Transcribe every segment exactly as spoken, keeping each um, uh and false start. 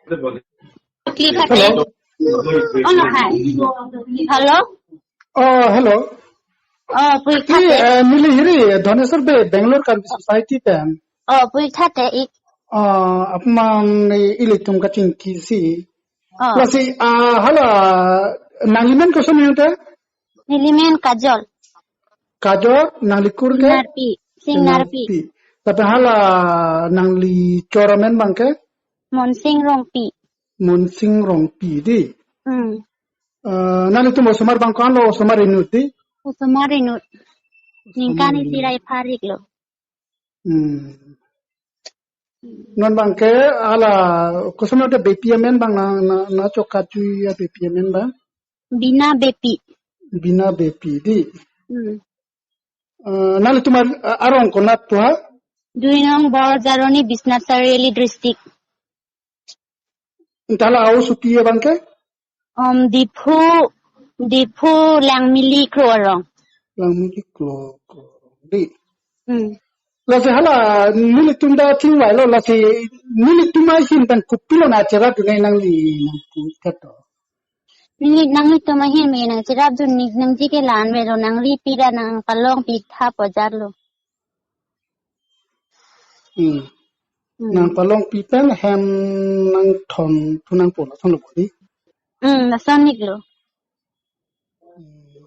Clip hate. Hello. Oh, hi. Hello. Oh, hello. Oh, pui Ki, thate. Eh, neli hiri, Dhaneswar Bey, Bangalore Karbi Society pen. Oh, pui thate ik. Ah, apman ni ilitum kachingki si. Oh. Lasi, ah, hala, nanglimen koson yun te? Nelimen Kajol. Kajol, nanglikur ke? Singnarpi. Singnarpi. Singnarpi. Tapi hala nangli chor amen abang ke? Monsing Rongpi. Monsing Rongpi, di? Hmm. Eh, nanglitum osomar abang ko-an lo, osomar inut, di? Osomar inut. Ningkan Osomar isi inut. Rai pharik lo. Hmm. Non abang ke hala, koson te bepi amen abang na, na, na chokachui abepi amen abang? Bina Bepi. Bina Bepi, di? Hmm. Eh, nanglitum ar-, arong konat pu ha? Duinong Borjaroni, Biswanath Chariali district. Anta hala a-o sopi abang ke? Om Diphu, Diphu Langmili Kro arong. Langmili Kro, Kro arong, di? Hmm. Lasi hala nelitum ta chingvai lo, lasi nelitum ahin pen kopilo nangcherapdun nangli nangpu kato. Neli nanglitum ahin me nangcherapdun, nangji ke la-an avelo, nangripi ra nangpalongpi tha pu ajar lo. Hmm. Hmm. Nangpalongpi pen hem nangthon thu nangpo lason lo, di? Hmm, lason ik lo. Hmm.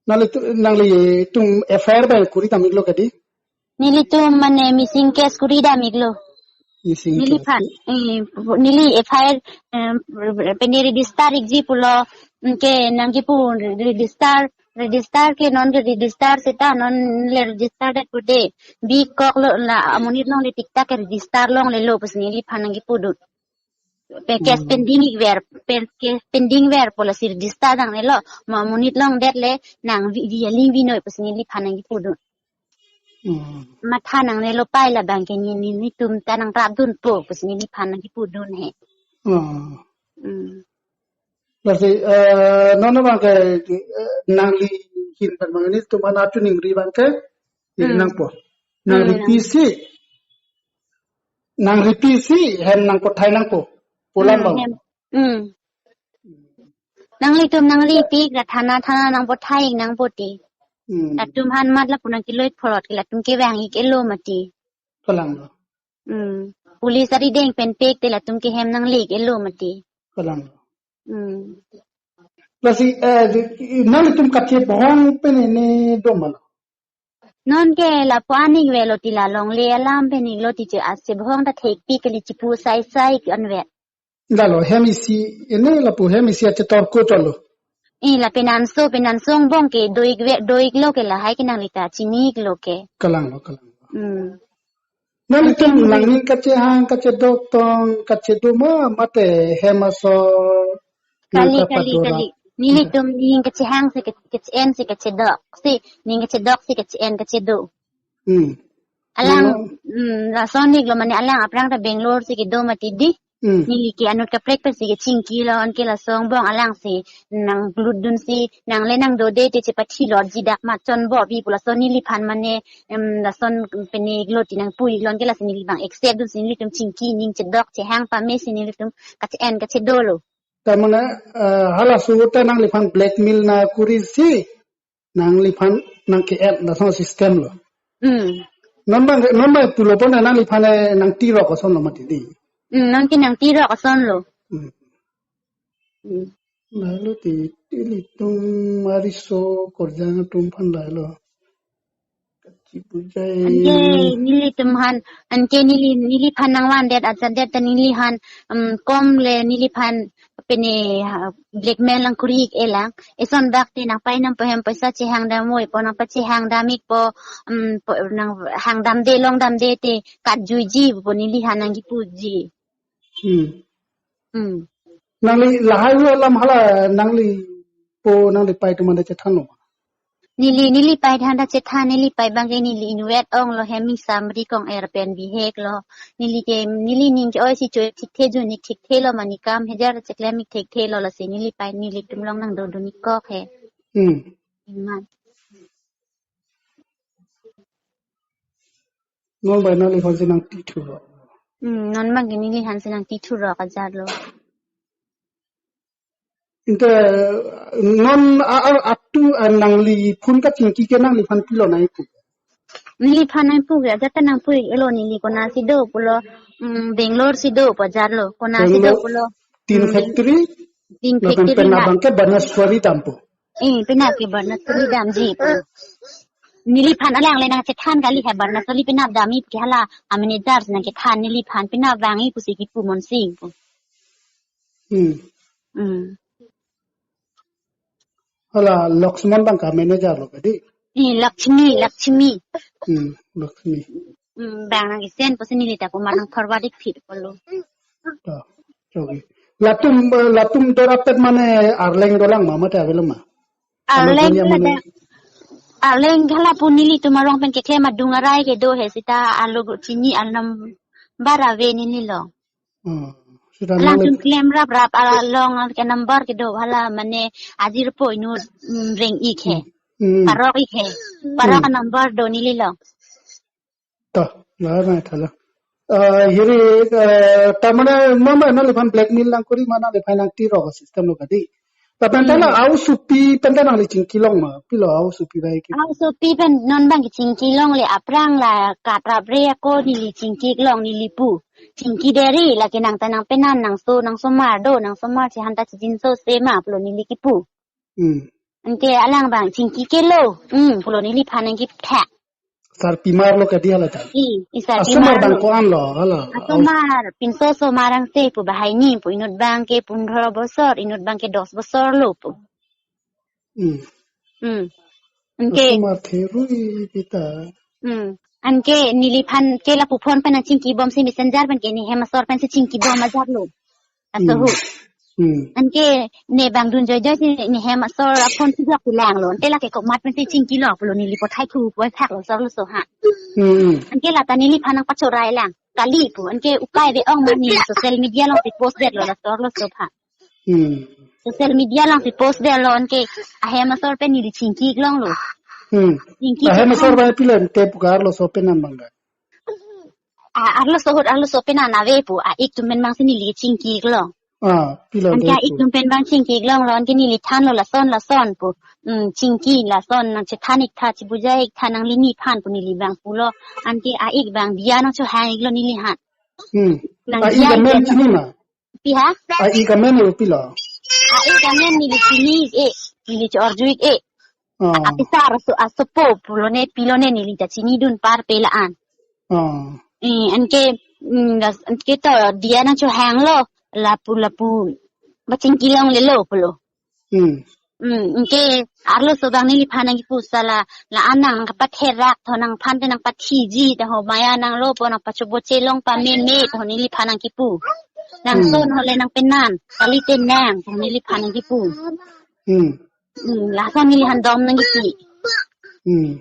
Nanglitum, nanglitum F I R abang kuri dam ik lo ke, di? Nelitum mane missing case kuri dam ik lo. Missing case. Neliphan, eh, neli F I R, eh, pene register ikji pulo, mm, ke nangkipu register, register ke non ke register seta non le register det pu de. Bikok lo la amonit longle tik tak ke register longle lo pusi neliphan nangkipudun. Pe case Hmm. pending ikver, pe case pending ver pu lasi register dangne lo, mo amonit longdet le nang vi, vi, aling vi noi pusi neliphan nangkipudun. Hmm. Matha nangne lo pai labang ke ni, ni, nelitum ta nangrapdunpo pusi neliphan nangkipudun he. Hmm. Hmm. Lasi, eh, non abang ke, eh, nangli hin pen abang nelitum aphan achu ningri abang ke, neli Hmm. nangpo. Hmm. Nangripi si, nangripi si, hem nangpothai nangpo. Pulang Hmm, bang. Hem. Hmm. Nanglitum nangripi ra thana thana nangpothai nangpo ti. Hmm. Latum aphan mat lapu nangkiloi phorot ke latum kevang ik-et lo mati. Kalang lo. Hmm. Police arideng pen pek te latum ke hem nangle ik-et lo mati. Kalang lo. Hmm. Lasi, eh, di, nanglitum kachebong pen ini do ma lo? Non ke lapu an ik avelo ti la longle alam pen ik lo ti che achebong ta thekpi kali, chepu sai sai an vet. Lalo hem isi, ini lapu hem isi achetor ko cholo. Eh, la penanso, penanso angbong ke do ik ve, do ik lo ke lahai ke nangli ta chini ik lo ke. Kalang lo, kalang lo. Hmm. Nanglitum Anke neli nangning kachehang, kachedok tong, kachedo ma, mate hem aso Kali, nangta kali, padora. Kali. Nelitum ning kachehang si ke-, kache-en si kachedok. Si, ning kachedok si kache-en kachedo. Hmm. Alang, Nang- hmm, lason ik lo mane alang aphrang ta Bangalore si kedo mati di. Hmm. Neli ke anut kaprek pen si kechingki lo, anke lason angbong alang si nanglut dun si, nangle nangdode te chepathi lorji dak ma chonbo pi pu lason neliphan mane, em, lason pene ik lo ti nangpu ik lo, anke lasi neli abang accept dun si nelitum chingki ning chedok chehang pame si nelitum kache-en kachedo lo. Ta mane, eh, halaso ta nangliphan blackmail nangkuri si nangliphan nangke-et lason system lo. Hmm. Non abang, non abang pulo pon nangliphan, eh, nangtirok ason lo mati di. Hmm, non ke nangtirok ason lo. Hmm. Hmm. Lahelo ti, ilitum ariso korjang atum aphan lahelo. Kachibujai. Anke nelitum aphan, anke neli, neliphan nangvandet ajadet ta neliphan, um, kom le neliphan pene, ha, blackmail nangkuri ik-et lang. Eson bak te nangpai nangpo hem poisa chehang dam oi po, nangpachehang dam ik po, um, po, nanghang damde long damde te katjuiji po neliphan nangkipuji. Hmm. Hmm. Nangli lahai hu alam hala nangli po nangli pei atum anta chethan lo ma? Neli, neli pei atum anta chethan, neli pei abang ke neli inutvet ong lo, hem ingsamri kong-er pen bihek lo. Neli ke, neli ning ke-oi si cho-ik thekthe, jun-ik thekthe lo, mane kam hajar cheklem-ik thekthe lo, lasi neli pei nelitum along nangdodun-ik kok he. Hmm. Iman. Non bai nangliphan si nangtithu lo. Hmm, non bang ke neliphan si nangtithu rok ajat lo. Inte non a, a, atu, a, nangli phone kachingki ke nangliphan pilo nangpu? Neliphan nangpu ke, ajat ta nangpu elo, neli konat si do pulo, mm, Bangalore si do pu ajat lo, konat si do Bangalore, pulo, tin mm, factory, tin lapen factory penap na. Abang ke Banaswari dampo. Eh, penap ke Banaswari damji pulo. Neliphan alang le nangchethan kali ha, Banaswari penap damji ke hala, a manager si nangchethan, neliphan penap vangji pusi kipu Monsing pu. Hmm. Hmm. Hala Lakshman bang ke manager lo kadi? Eh, Lakshmi, Lakshmi. Hmm, Lakshmi. Hmm, bang nangkesen pusi neli ta komat nang forward ik phit pulo. Ta, okay. Latum, eh, latum dorapet mane Arleng dolang ma, mate avelo ma? Arleng Ano dunia mane ada. Arleng hala pu nelitum arong pen keklem adung arai kedo he, seta alo chini, a number ave neli long. Hmm. Seta nang Alangtum le- klem raprap along ke number kedo hala mane ajirpo inut, mm, reng ik he. Hmm. Hmm. Parok ik he. Parok Hmm. a number do neli long. To, la na thala. Eh, hiri, eh, ta mane mama nangliphan blackmail nangkuri ma, nangliphan nangtiro system lo kadi? Lapen ta la Hmm. Aosopi pen ta nangli chingki long ma, pilo Aosopi bai ke? Aosopi pen non bang ke chingki longle, aphrang la katrap re ako neli chingki long neli pu. Chingki deri lake nang ta nangpenan nangso, nangsomar do, nangsomar si han ta chijinso se ma pulo neli kipu. Hmm. Anke alang bang chingki ke lo. Hmm, pulo neliphan nangkiptha. Sarpimar lo kadi hala ta? I, i sarpimar Asomar bang lo. Ko-an lo, hala. Asomar, pinso somar angse pu, banghini pu, inut bang ke pundro bosor, inut bang ke dos bosor lo pu. Hmm. Hmm. Anke Asomar therui kita. Hmm. Anke neliphan ke lapu phone pen nangchingki bomsi messenger pen ke ne hem asor pensi chingki bom ajat lo. Aso Hmm. hu. Hmm. Anke ne bang dun joijoi si ne hem asor a phone si blok lang lo. Ante lake komat pensi chingki lo pulo neli pothai thu poi thak lo asor lo so ha. Hmm. Anke lata neliphan nangpachorai lang. Kali pu. Anke upai ave ong ma, neli social media along si post det lo la asor lo so ha. Hmm. Social media along si post det lo anke ahem asor pen neli chingki ik long lo. Hmm. Chingki Ahem asor pen bai pilo te pu ka arloso penan bang ke? A, arloso ahut arloso penan ave pu, a-ik atum pen bang si neli chingki ik long. Ah, pilo Anke te a-ik pu. atum pen bang chingki ik long lo, anke neli than lo lason lason pu. Hmm, chingki lason nangchethan ik tha, chibuja ik tha nangli nephan pu neli bang pulo. Anke a-ik bang diya nangchohang ik lo neli han. Hmm. Nang A-ik diya ik amen diya chini ma? Pi ha? A-ik amen lo pilo? A-ik amen neli chini ik e, neli cho-arju ik e. Oh. Apisar aso, asopo pulo ne pilo ne neli ta chinidun parpe la-an. Oh. Eh, anke, mm, das, anke to diya nangchohang lo, lapu, lapu, bachingki longle lo pulo. Hmm. Hmm, anke arloso bang neliphan nangkipu sala, la-an nangpatherak tho, nangphan te nangpathiji ta ho, maya nanglo po, nangpachoboche long pameme tho neliphan nangkipu. Nang Hmm. son hole nangpenan, kalite nang tho neliphan nangkipu. Hmm. Hmm, lason neli han dom nangkipi. Hmm.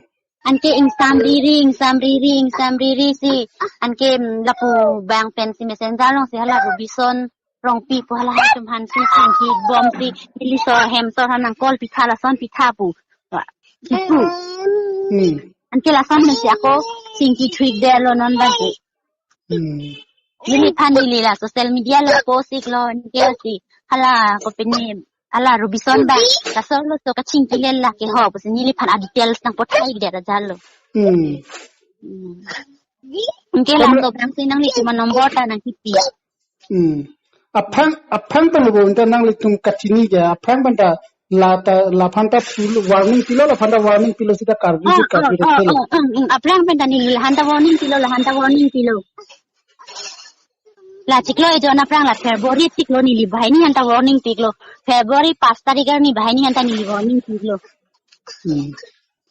Anke ingsam riri, ingsam riri, ingsam riri si. Anke, mm, lapu bang pen si messenger along si hala Robison Rongpi pu hala atum aphan si chingki bomsi neli so hem asor aphan nang call pitha lason pitha pu. Wa, kipu. Hmm. Anke lason pen si ako chingki thuik det lo non bang ke. Hmm. Neliphan neli la social media along post ik lo, anke si hala kopine hala Robison bang, la asor lo so kachingki le lake ho pusi neliphan a details nangpothai det ajat lo. Hmm. Hmm. Anke Kamle- laso bang si nanglitum anumber ta nangkipi. Hmm. Aphrang, aphrang pen lo bo, anta nanglitum kachini ke, aphrang pen ta la ta, laphan ta pul-, warning pilo, laphan ta warning pilo seta Karbi Ah, ke Karbi ah, ah, rethelo. ah, ah, ah, aphrang pen ta neli lahan ta warning pilo, lahan ta warning pilo. La chiklo ejon aphrang la February chiklo neli banghini aphan ta warning piklo. February pas tarik arni banghini aphan ta neli warning piklo. Hmm.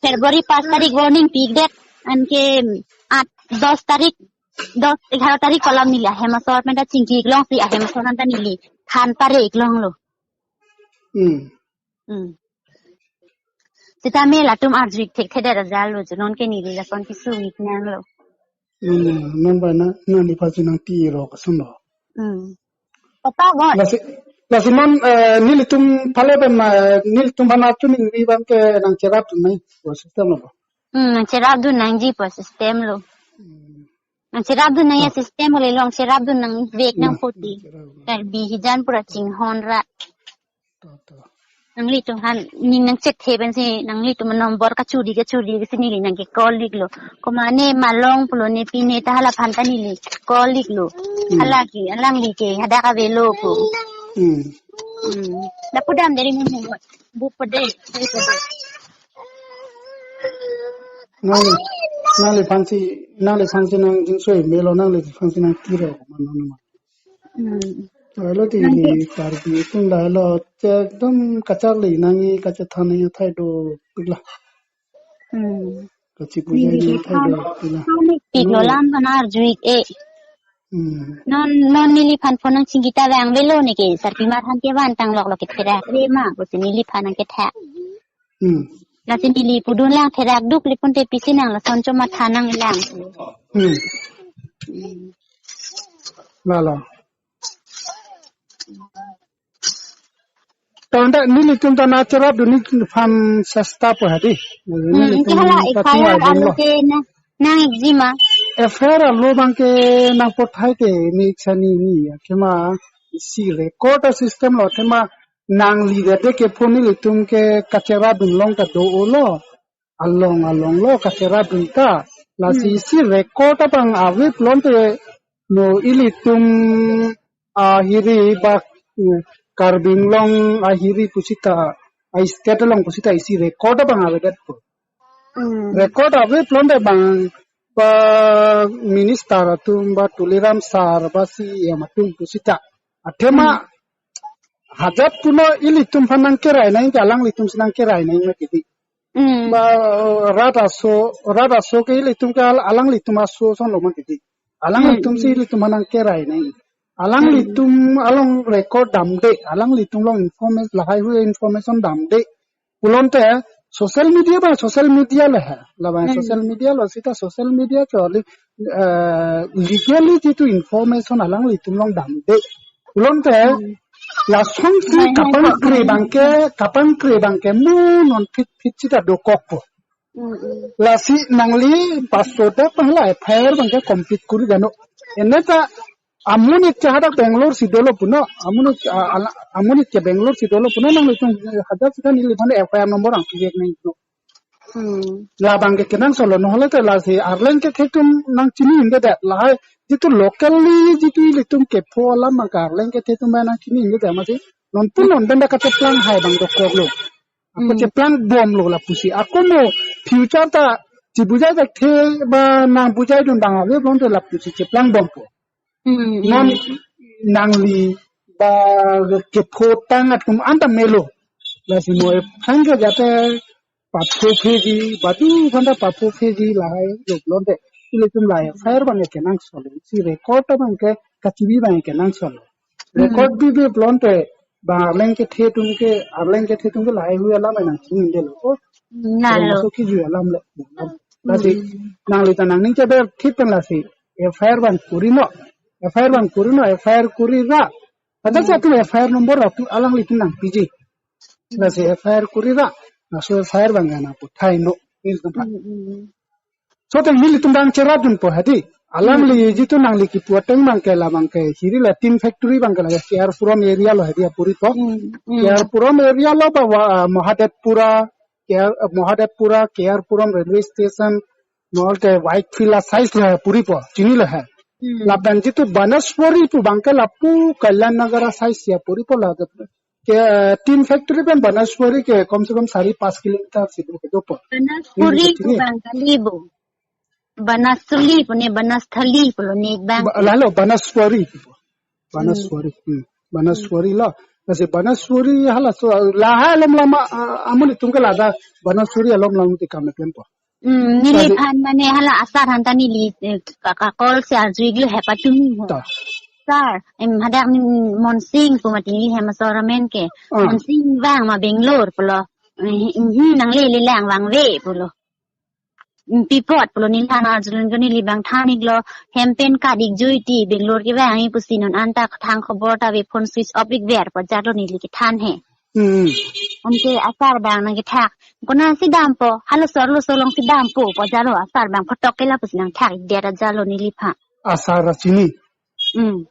February pas tarik warning pikdet anke at dos tarik, dos, egharo tarik kolom neli ahem asor pen ta chingki ik long si ahem asor aphan ta neli than pare ik long lo. Hmm. Hmm. Sitame latum arju ik thekthedet ajat lo, jo non ke neli lason kesung ik nang lo. Hmm, non ba na, na ni pa chinang ti ro kasum lo. Hmm. Papa gon. Lasi, lasi non, eh, nelitum phale pen ma, nelitum aphan achu ningri bang ke nangcherapdun nangji pu system lo. Hmm, nangcherapdun nangji pu system lo. Hmm. Nangcherapdun nang ya, ah, system ole long cherapdun nangvek, hmm, nangpo ti. Cherapdun. Karbi hijan pura chinghon ra. To, to. Nanglitum aphan ning nangchethe pensi nanglitum number kachuri kachuri si neli nangke call iklo. Komane malong pulo ne pine ta hala aphan ta neli call iklo. Hmm. Hala ke alangli ke hadak avelo pu. Hmm. Hmm. Lapu damde ri mo mo. Bu pede, bu pede. Nang, nangliphansi, nangliphansi nangjingsoi melo, nangliphansi nangtiro, mano, mano. Hmm. Alo ti, nang ti- Karbi atum lahelo, che ekdom kacharli nangji, kachethan nangji athai dopiklo. Hmm. Kachipujai nangji athai dopiklo. Neli than, than ikpiklo, hmm, lam aphan arju ik-e. Hmm. Non, non neliphan phone nangchingki ta vangvelo ne ke, sarpimar aphan ke van tang loklo ke therak re ma, pusi neliphan nangketha. Hmm. Lasi neli pudun lang therak dukle pute pisi nang lason chomatha nanglang. Hmm. Hmm. Lalo. Tonta nelitum ta nangcherapdun neli aphan sesta po hadi. Hmm, nelitum ke hala pathum F I R aidin alo lo. Ke na, nang ikji ma? F I R alo abang ke nangpathai ke ne sani ne ya. Kema isi record a-system lo, kema nangli gade ke phone nelitum ke kacherapdun long ta do-o lo. Along along lo kacherapdun ta. Lasi, hmm, isi record abang ave pulote mo ilitum ahiri bak, eh, Karbi Anglong ahiri pusita, a-state along pusita isi record abang avedet po. Hmm. Record ave pulote bang ba minister atum ba Tuliram sir ba C E M atum pusita. Athema, hmm, hajat puno ilitum aphan nangkerai nangji ke alanglitum si nangkerai nangji ma kiti. Hmm. Ba, eh, rat aso, rat aso ke ilitum ke al-, alanglitum aso ason lo ma kiti. Alanglitum, hmm, si, hmm, ilitum aphan nangkerai nangji. Alanglitum, hmm, along record damde, alanglitum along information, lahai hui information damde. Pulote social media ba social media lo he. Labang, hmm, social media lo sita social media choli, eh, legally jitu information alanglitum along damde. Pulote, hmm, lasonsi, hai, hai, kapangkre, hai, abang ke, kapangkre abang ke mo non phit phit sita dokokpo. Hmm, hmm. Lasi nangli pasoda pahla F I R abang ke complete kuri gano. Ene ta amonit ke hadak Bangalore si dolo puno, amonit, a, ala, amonit ke Bangalore si dolo puno, nanglitum hadak sita neliphan F I R number nangpijek nangji. Hmm. Labang ke kenangsot lo, nohole te lasi arleng kethe atum nangchini un'edet, lahai jitu locally jitu ilitum kepho alam abang ke arleng kethe atum abang nangchini un'edet mati. Non pu non pen ta kacheplang hai abang dokoklo. Ako, hmm, cheplangbomlo lapusi. Ako mo future ta chibujai thekthe ba nangbujaidun abang ave pulote lapusi cheplangbompo. Hmm, non, hmm, nangli ba kepho tang atum anta melo. Lasi mo aphan ke jate pathupheji, badu aphanta pathupheji lahai lo pulote. Ilitum lahai F I R abang ke kenangsot lo. Si record abang ke kachibi abang ke kenangsot lo. Hmm. Record bibe pulote ba arleng kethe atum ke, arleng kethe atum ke lahai hui alam nangchini un'edetlo. Oh, na lo. Maso kiju alam le. Lasi, hmm, nangli ta nangning cheber thik pen lasi F I R abang kuri no. F I R abang kuri no, F I R kuri ra. Pada, hmm, satu F I R number atum alanglitum nangpiji. Lasi F I R kuri ra. Laso F I R abang nangpathai no. Ini tempat. Hmm, hmm. So te nelitum nangcherapdunpo hadi. Alangli, hmm, jitu nangli kipu ateng abang ke labang ke hiri la tin factory abang ke la K R Puram area lo hadi apuripo. Hmm, hmm. K R Puram area lo ba wa-, Mahadevpura, K R, Mahadevpura, K R Puram railway station, nohole te Whitefield a-side lo apuripo, chinilo he. Hmm. Lapen jitu Banaswari pu abang ke lapu Kalyan Nagar a-side si apuripo la. Ke, eh, tin factory pen Banaswari ke kom se kom sari pas kilometer si do, dopo. Banaswari, hmm, pu abang kali bo. Banasthali pu ne, Banasthali pulo ne abang. Ba-, lalo Banaswari pu. Banaswari. Hmm. Hmm. Banaswari lo. Lasi Banaswari halaso lahai alom lama, ah, amonit atum ke ladak Banaswari alom lama ti kam pen po. Hmm, neli, lasi, phan mane hala asar aphanta neli, eh, ka, ka call si arju iklo he patumi ho. Ta. Sir, em, hadak ne Monsing pu mati neli hem asor amen ke. Ah. Monsing vang ma Bangalore pulo. Eh, hmm, nanglele lang vangve pulo. Hmm, pi apot pulo neliphan arjulun ko, neli abang than iklo hem pen kat ik jui ti Bangalore kevangji pusi, non anta thang khobor ta ave, phone switch off ikver pu ajat lo neli kethan he. Hmm. Anke asar abang nangkethak. Konatsi dampo, halaso arloso alongsi dampo pu ajatlo asar abang photok ke lapusi nangthak-ikdet ajatlo neliphan. Asar asini. Hmm.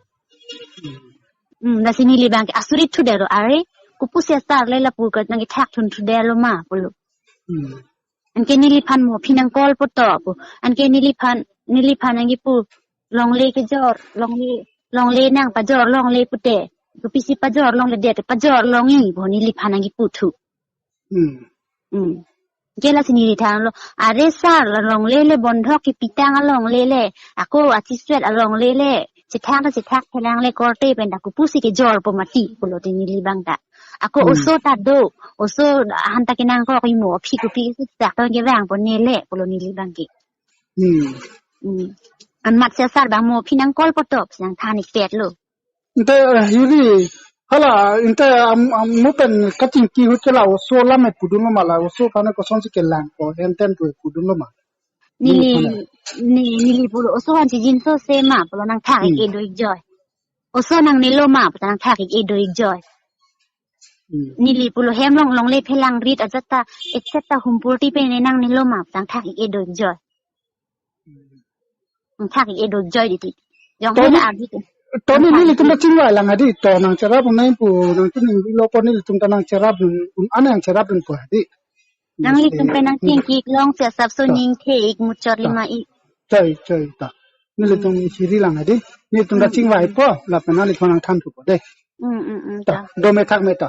Hmm, lasi neli abang ke asurit thudetlo, are, kopusi asar le lapu ke nangkethak thun thudetlo ma pulo. Hmm. Anke neliphan mo aphi nangkol poto pu. Anke neliphan, neliphan nangkipu longle kejor, longle, longle nangpajor longle pute. Kopisi pajor longledet, pajor longji pu neliphan nangkipu thu. Hmm. Hmm. Anke lasi neli thanlo, are sar, la longle le bondhok kepitang alongle le, ako achisuet alongle le, chethak ta chethak phelang le korte pen ta kopusi kejorpo mati pulote neli abang ta. Ako Hmm. oso ta do, oso ahan ta kenangkok imo, aphi kopi chethak ta kevangpo nele pulo neli abang ke. Hmm. Hmm. Anmatsi asar abang mo aphi nangkol poto pusi nangthan-ikpetlo. Inte, eh, hiri, hala, inte am, am, mo pen kachingki ahut ke la oso alam pudunlo ma, la oso aphan kosonsi kelangpo, henten pu pudunlo ma? Neli, Neli pudun. Ne, neli pulo oso aphan chijinso se ma pulo nangthak-ik Hmm. e do-ikjoi. Oso nangnelo ma pu ta nangthak-ik e do-ikjoi. Hmm. Neli pulo hem along longle phelang rit ajat ta, except ta humpurti pen ne nangnelo ma pu ta nangthak-ik e do-ikjoi. Hmm. Nangthak-ik e do-ikjoi titi. Jong To hela ni, agi tu. to ni Nangthak-ik nelitum e. ta chingvailang hadi, to nangcherap nangpu, nangchiningrilo pu nelitum ta nangcherap, un, an nangcherapdunpo hadi. Nanglitum pen nangchingki-ik longsi asapso To. ningthe-ik muchot To. lima-ik. Choi, choi, to. Nelitum Hmm. hirilang hadi, nelitum ta Hmm, hmm. chingvaipo, lapen nanglitum nangthan thupo de. Hmm, hmm, hmm, To, to. dome thakme to.